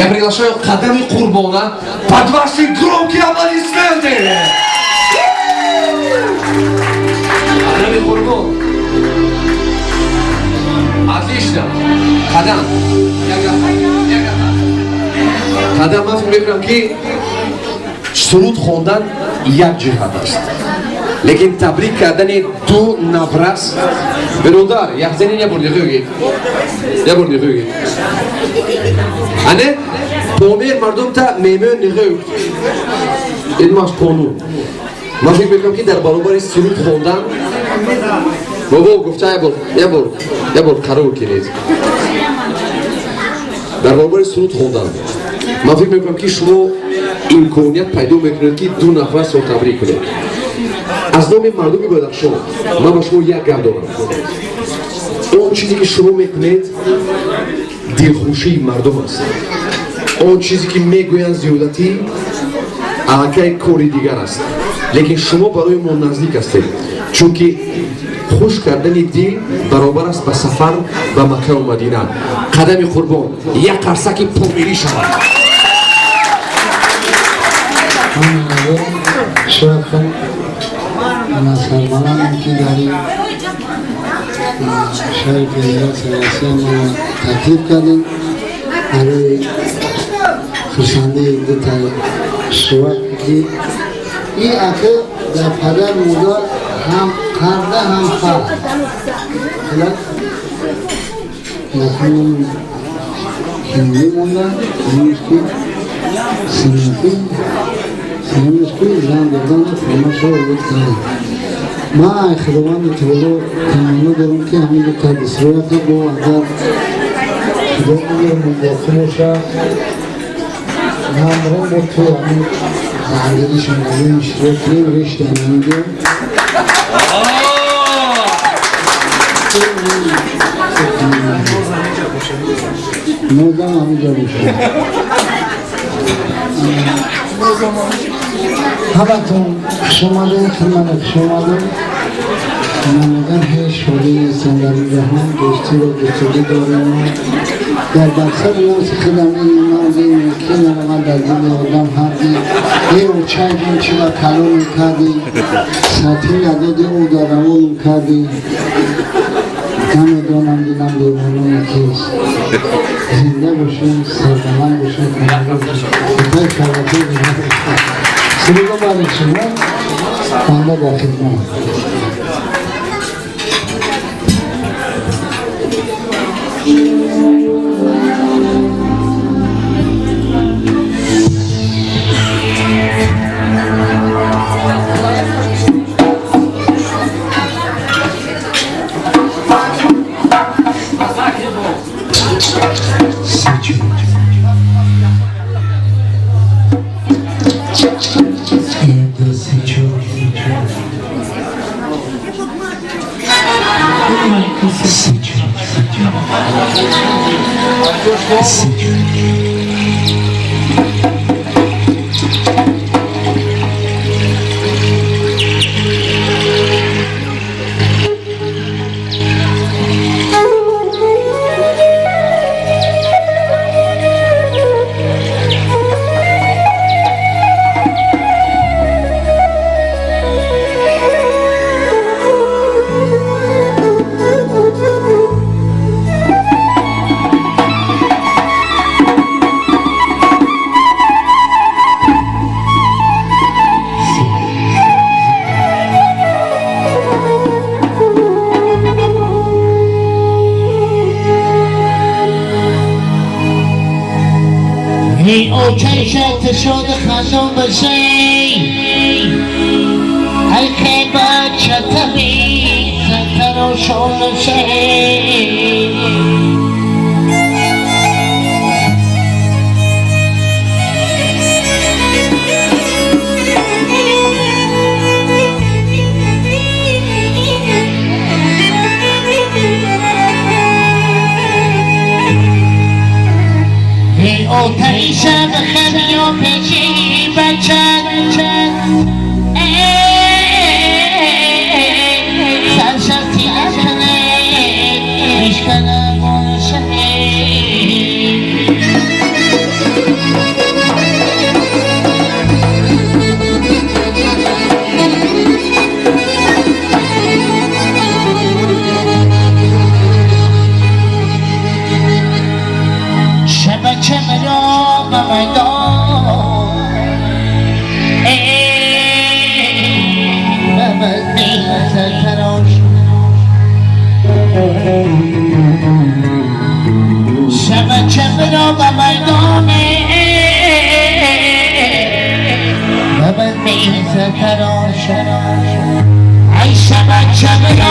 Я приглашаю Кадами Курбона под ваши громкие аплодисменты! Кадами Курбон. Отлично. Кадам. Кадам, ман фикр мекунам, ки суруд хондан як ҷиҳат аст, лекин табрик кардани ду наврас. Биродар, якзани ябор нихӯгид, ябор нихӯгид, ане помер мардумта мемӯ нихӯг, ин маш қонун. Ман фикр мекунам, ки дар баробари суруд хондан, бобо гуфта, ябор, ябор, ябор қарор кунед. Дар баробари суруд хондан ман фикр мекунам, ки шумо имконият пайдо мекунед, ки ду нафарсро табрик кунед. Аз номи мардуми Бадахшон ман ба шумо як гап дорам: он чизе ки шумо мекунед, дилхушии мардум аст. Он чизе ки мегӯянд зиёдатӣ, аллакай кори дигар аст, лекин шумо барои мо наздик ҳастед, чунки хуш кардани дил баробар аст ба сафар ба Маккаву Мадина. Қадами Қурбон, як қарсаки помирӣ шавад. Шояд сарбаландам, ки дар ин шаҳри Федератсияи Россия маро таклиф кардем барои хурсандии дута шувак, ки ин ака дар падар модар ҳам қарда, ҳам фарқ якумам ҳиндӣ монда, дуюмш ки синатӣ, сеюмш ки зан додану хонаша обод кардам. Ман ай Худованди таоло таманно дорам, ки ҳамин дута дисрояка бо агар Худо умр боқӣ бошад, ҳамроҳ бо ту ҳамин зангиришон ҳамин иштирок кунем, реш дар ҳаминҷо. Нозам ҳаминҷо бошад. Ҳаматон хушомадед, хидмата хушомадед. Ман мегам, ҳеҷ шодӣ нестам дар ин ҷаҳон, дӯстиро дӯстогӣ дорем. Дар мақсад наси худам ин марди ки наравад дар дили одам ҳарди е очайҷон, чила калонм кардӣ, сатҳи надоди, ӯ дар равонм кардӣ. Намедонам, дилам девонаи кист. Зинда бошем, сарбаланд бошем, худои шарбатӣ. Сурудо бари шумо, банда дар хидмат. ای اوچه شد خندان بشه، ای که بچه تمی ستر و شونه. ای آتش خمی و پیشی بچه سرشستی افکنه میشکنه. میدان ای محمد می سرتراش شب چه را به میدان محمد می سرتراش ای شب چه را